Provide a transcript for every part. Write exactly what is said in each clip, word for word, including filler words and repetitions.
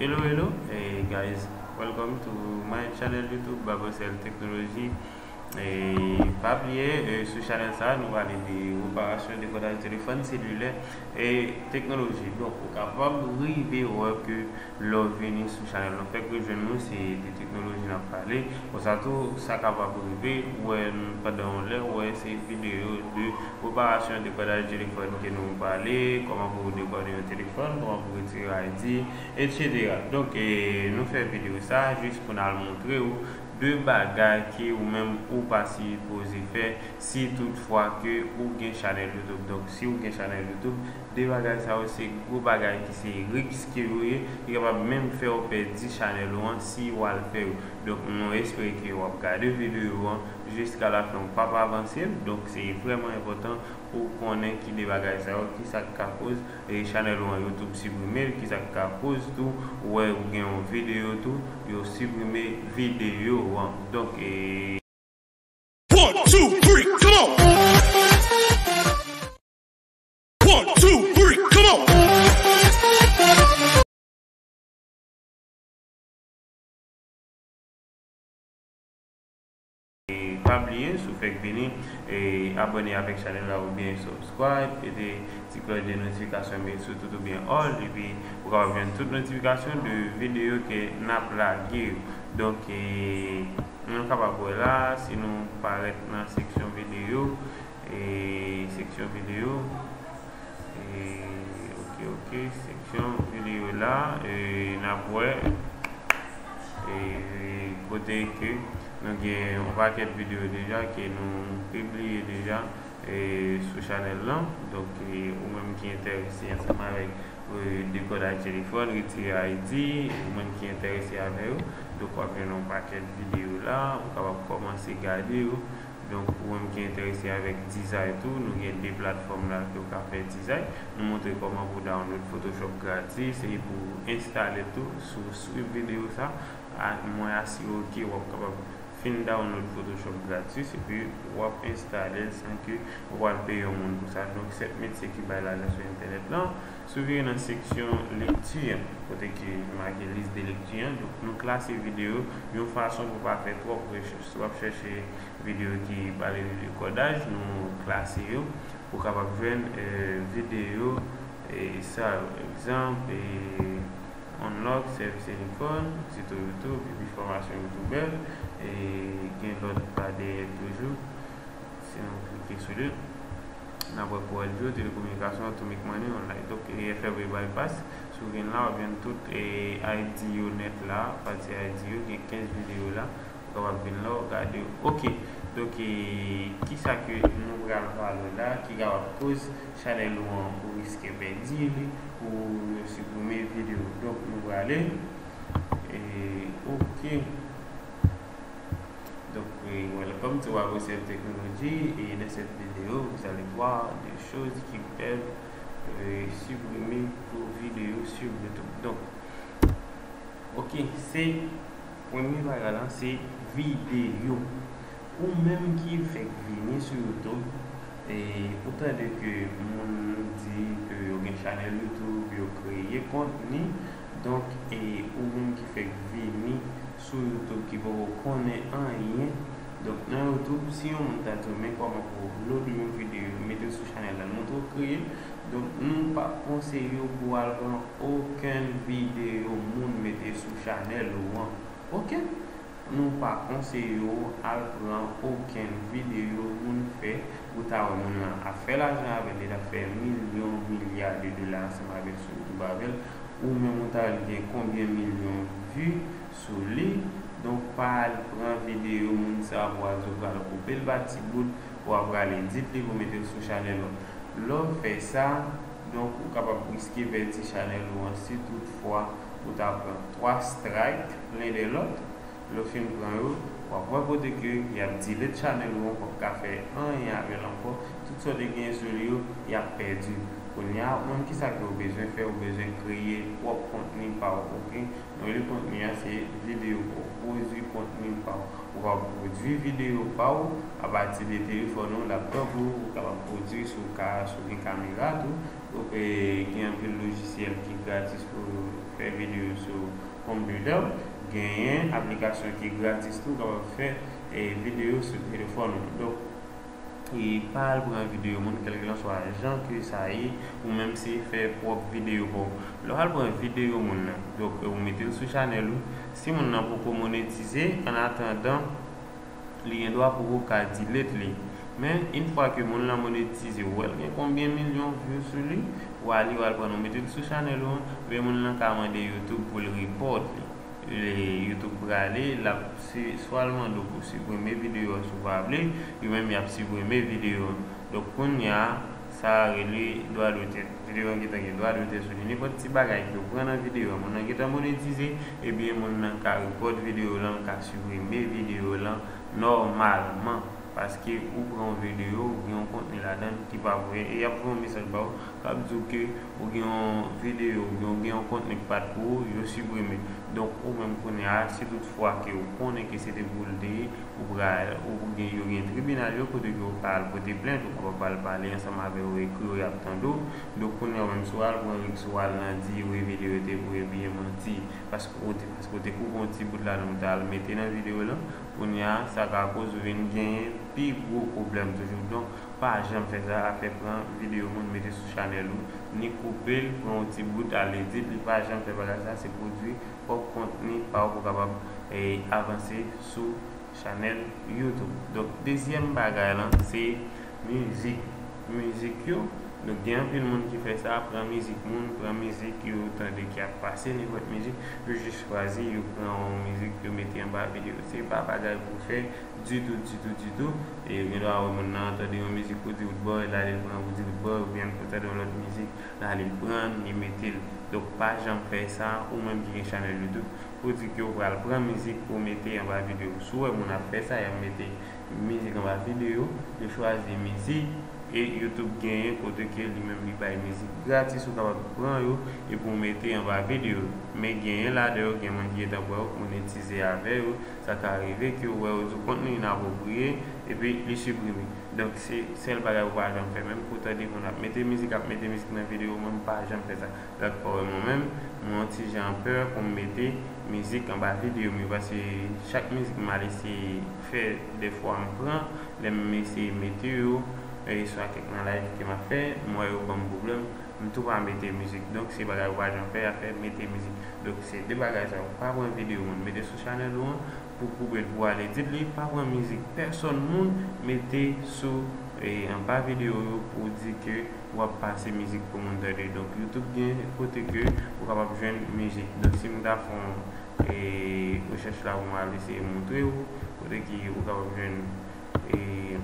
Hello, hello, hey guys, welcome to my channel YouTube, Babocel Technology. E pa bliye, eh, sou chanèl sa, nou pale de reparasyon, dekodaj telefòn selilè e teknoloji. Donk, ou kapab rive wè ke lè w vini sou chanèl nou fèk rejwenn nou, se de teknoloji n ap pale. Konsa tou, sa kapab rive, ou wè n pandan yon lè, ou wè se videyo de reparasyon, dekodaj telefòn ke nou pale, kòman pou dekode yon telefòn, kòman pou retire I D, et cetera. Donk, eh, nou fè videyo sa jis pou n al montre w de bagay ke ou menm ou pa sipoze fè si tout fwa ke ou gen chanèl YouTube. Donk, si ou gen chanèl YouTube, de bagay sa yo se gwo bagay ki se risk yo ye, ki kapab menm fè w pèdi chanèl ou an si w al fè yo. Donk, nou espere ke w ap gade videyo an jiska lafen, w p ap avanse l. Donk, se vrèman enpòtan pou w konnen ki de bagay sa yo, ki sa k ka koz e chanèl ou an YouTube siprime l, ki sa k ka koz tou, ou wè ou gen yon videyo tou, yo siprime videyo an. Donk, e One, two, three, come on! One, two, three, come on! E pa bliye, si w fèk vini, e abòne avèk chanèl la oubyen subscribe, mete ti klòch de notifikasyon, men sou tout oubyen all, epi ou kapab jwenn tout notifikasyon de videyo ke n ap lage yo. Donk, e, nou kapab wè la, si nou parèt nan seksyon videyo, e seksyon videyo, e, ok, ok, seksyon videyo la, e, n ap wè, e, kote ke nou gen yon pakèt videyo deja ke nou pibliye deja, e, sou chanèl lan. Donk, e, ou menm ki enterese ansanm avèk, e, dekodaj telefòn, retire I D, ou menm ki enterese avè yo, donk w ap jwenn yon pakèt videyo la, ou kapab kòmanse gade yo. Donk, ou menm ki enterese avèk dizay tou, nou gen de platfòm la ke w ka fè dizay. Nou montre kòman pou download Photoshop gratis e pou enstale tou. Si w swiv videyo sa, a, mwen asire w ke w ap kapab fin download Photoshop gratis epi w ap enstale l san ke ou pral peye yon moun pou sa. Donk, sèt metye ki bay lajan sou entènèt lan. Si w vire nan seksyon lekti an, kote ki make lis de lekti an, donk, nou klase videyo yon fason pou w pa fè twòp rechèch. Si w ap chèche videyo ki pale de dekodaj, nou klase yo pou w kapab jwenn, eh, videyo, eh, sa yo. Egzanp, eh, Unlock, sèvis telefòn, tito YouTube, epi fòmasyon youtubè, e gen lòt pa dèyè toujou. Si nou klike sou li, n ap wè Coral Joe, telekominikasyon, Atomic Money, online. Donk, e F F B Bypass, si w vin la, w ap jwenn tout, e, I D yo nèt la, pati I D yo, gen kenz videyo la, ou kapab vin la, w gade yo. Ok, donk, e, kisa ke nou pral pale la, ki kapab koz chanèl ou an, ou riske pèdi li, pou yo siprime videyo. Donk, nou prale. E, ok. Donc, euh, welcome to Wabosel Technology. Et dans cette vidéo, vous allez voir des choses qui peuvent, euh, supprimer vos vidéos sur YouTube. Donc, ok, se premye bagay la, se videyo. Ou menm ki fèk vini sou YouTube, e ou tande ke moun di ke yo gen chanèl YouTube, yo kreye kontni, donk, e ou menm ki fèk vini sou YouTube ki poko konnen anyen, donk, nan YouTube, si yon moun ta di w, men kòman pou w load yon videyo, mete l sou chanèl la, l montre w kreye l, donk, nou p ap konseye w pou w al pran okenn videyo moun mete sou chanèl ou an. Ok? Nou pa konseye w al pran okenn videyo moun fè, ou ta wè moun nan ap fè lajan avè l, li t ap fè milyon, milya de dola ansanm avè l sou YouTube avè l, ou menm ou ta wè l gen konbyen milyon vi sou li. Donk, pa al pran videyo moun sa pou w al di w pral koupe l pa ti bout, pou w al edit li, pou w mete l sou chanèl ou. Lè w fè sa, donk, ou kapab riske pèdi chanèl ou an si toutfwa ou ta pran twa strike len de lòt. Lè w fin pran yo, w ap wè kote ke y ap delete chanèl ou an, w p ap ka fè anyen avè l ankò. Tout sa w te genyen sou li yo, y ap pèdi. Kounye a, ou menm, kisa ke w bezwen fè? Ou bezwen kreye pwòp kontni pa w, ok? Rele kontni a se videyo pa w. Pwodui kontni pa w. Ou ka pwodui videyo pa w apati de telefòn ou, laptòp ou, ou kapab pwodui si w ka, si w gen kamera tou. Donk, e, gen anpil lojisyèl ki gratis pou fè videyo sou konpitè. Genyen aplikasyon ki gratis tou, ou kapab fè, e, videyo sou telefòn ou. Donk, e pa al pran videyo moun, kèlkelanswa jan ke sa ye, ou menm se fè pwòp videyo pa w. Lè w al pran videyo moun nan, donk, ou mete l sou chanèl ou. Si moun nan poko monetize, an atandan, li gen dwa poko ka delete li. Men, yon fwa ke moun lan monetize, ou wè l gen konbyen milyon view sou li, ou ale, ou al pran l, ou mete l sou chanèl ou an, men moun lan ka mande YouTube pou l report li. E, YouTube prale, l ap si, swa l mande w pou siprime videyo a si w pa vle, yo menm y ap siprime videyo a. Donk, kounye a, sa a rele dwa dotè. Videyo a gentan gen dwa dotè sou li. Nenpòt ti bagay ke w pran nan videyo a, moun nan gentan monetize, ebyen, moun nan ka report videyo lan, ka siprime videyo lan nòmalman. Paske ou pran yon videyo, ou gen yon kontni ladan l ki pa pou, e y ap voye yon mesaj ba w, k ap di w ke ou gen yon videyo, oubyen ou gen yon kontni k pa t pou ou, yo siprime. Donk, ou menm kounye a, si tout fwa ke ou konnen ke se te pou l te ye, ou pral, ou gen, yo gen tribinal yo kote ke ou ka al pote plent, ou kapab al pale ansanm avè yo, ekri yo, y ap tande w. Donk, kounye a, ou menm si w al pran risk, ou al nan di, wi, videyo te pou, ebyen, manti, paske ou te, paske ou te koupe yon ti bout ladan, ou t al mete nan videyo lan, kounye a, sa ka koz ou vin genyen pi gwo pwoblèm toujou. Donk, pa janm fè sa, afè pran videyo moun mete sou chanèl ou, ni koupe l, pran yon ti bout, al edit li, pa janm fè bagay sa, se pwodui pwòp kontni pa w pou w kapab, e, avanse sou chanèl YouTube. Donk, dezyèm bagay lan, se mizik. Mizik yo, donk, gen anpil moun ki fè sa, pran mizik moun, pran mizik yo tande ki ap pase, nenpòt mizik, yo jis chwazi, yo pran yon mizik, yo mete anba videyo. Se pa bagay pou fè ditou, ditou, ditou. E ou gen dwa wè moun nan tande yon mizik pou di woodboy, l ale l pran pou di woodboy, oubyen l pou tande yon lòt mizik, l ale l pran l, li mete l. Donk, pa janm fè sa, ou menm ki gen chanèl YouTube, pou di ke w pral pran mizik pou w mete anba videyo. Si w wè moun ap fè sa, y ap mete mizik anba videyo, yo chwazi mizik, e YouTube genyen kote ke li menm li bay mizik gratis, ou kapab pran yo epi w mete anba videyo. Men genyen ladan yo, gen moun ki gentan pran yo, monetize avè yo, sa ka rive ke w wè yo di w kontni inapwopriye, epi li siprime. Donk, se sèl bagay ou pa janm fè, menm pou tande moun ap mete mizik, ap mete mizik nan videyo, mwen m pa janm fè sa. Lòt fwa, w wè mwen menm, mwen yon ti jan pè pou m mete mizik anba videyo m yo, paske chak mizik m al eseye fè, dèfwa m pran, lè m eseye mete yo, e swa kèk nan live ke m ap fè, m wè yo ban m pwoblèm, m tou pa mete mizik. Donk, se bagay ou pa janm fè, afè mete mizik. Donk, se de bagay sa yo. Pa pran videyo moun mete sou chanèl ou an pou koupe l, pou ale edit li, pa pran mizik pèsòn moun mete sou, e, anba videyo yo pou di ke w ap pase mizik pou moun tande. Donk, YouTube gen kote ke ou kapab jwenn mizik. Donk, si m ta fè yon, e, rechèch la pou m al eseye montre w kote ke ou kapab jwenn, e,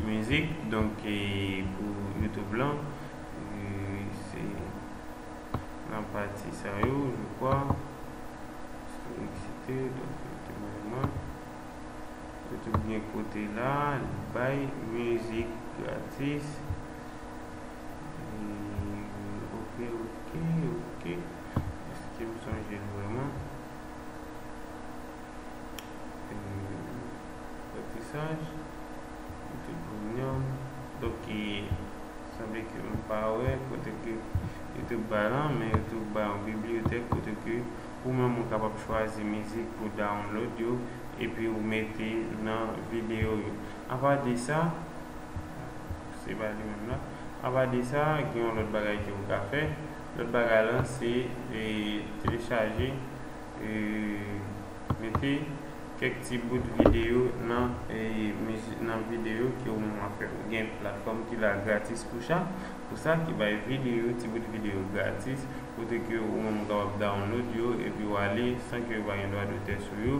mizik. Donk, e, pou YouTube lan, e, se nan pati sa yo, je crois. Historik site, donk, yo te bay mwen. Yo te gen kote la, li bay mizik gratis. E, ok, ok, ok. Èske m sonje l vrèman? E, aprantisaj, YouTube Premium. Donk, e, sanble ke m pa wè kote ke YouTube bay lan, men YouTube bay yon bibliyotèk kote ke ou menm ou kapab chwazi mizik pou download yo, epi ou mete nan videyo yo. Apa de sa, se pa li menm la. Apa de sa, gen yon lòt bagay ke ou ka fè. Lòt bagay lan, se, e, telechaje, e, mete kèk ti bout videyo nan, e, mizi-, nan videyo ke ou menm w ap fè. Ou gen platfòm ki la gratis pou sa, pou sa, ki bay videyo, ti bout videyo gratis, kote ke ou menm ou kapab download yo, epi w ale san ke yo pa gen dwa dotè sou yo.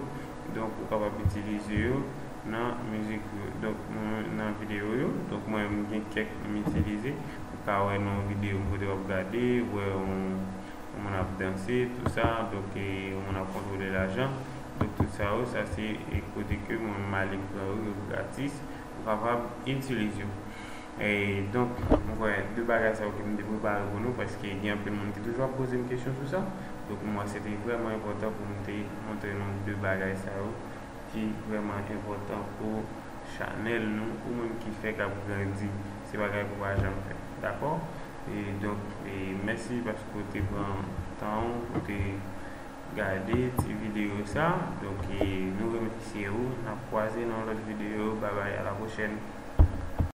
Donk, ou kapab itilize yo nan mizik yo. Donk, mwen, nan videyo yo. Donk, mwen, m gen kèk m itilize. Ou ka wè nan yon videyo m kote w ap gade, wè yon yon moun ap danse, tou sa, donk, e, yon moun ap kontwole lajan. Donk, tout sa yo, sa se, e, kote ke mwen m ale pran yo, yo gratis, ou kapab itilize yo. E, donk, mwen kwè de bagay sa yo ke m te prepare pou nou, paske gen anpil moun ki toujou ap poze m kesyon sou sa. Donk, mwen, se te vrèman enpòtan pou m te montre nou de bagay sa yo ki vrèman enpòtan pou chanèl nou, ou menm ki fèk ap grandi. Se bagay pou pa janm fè. Dakò? E donk, e mèsi paske w te pran tan w pou te gade ti videyo sa. Donk, e nou remèsye ou. N ap kwaze nan lòt videyo. Babay, a la pwochèn.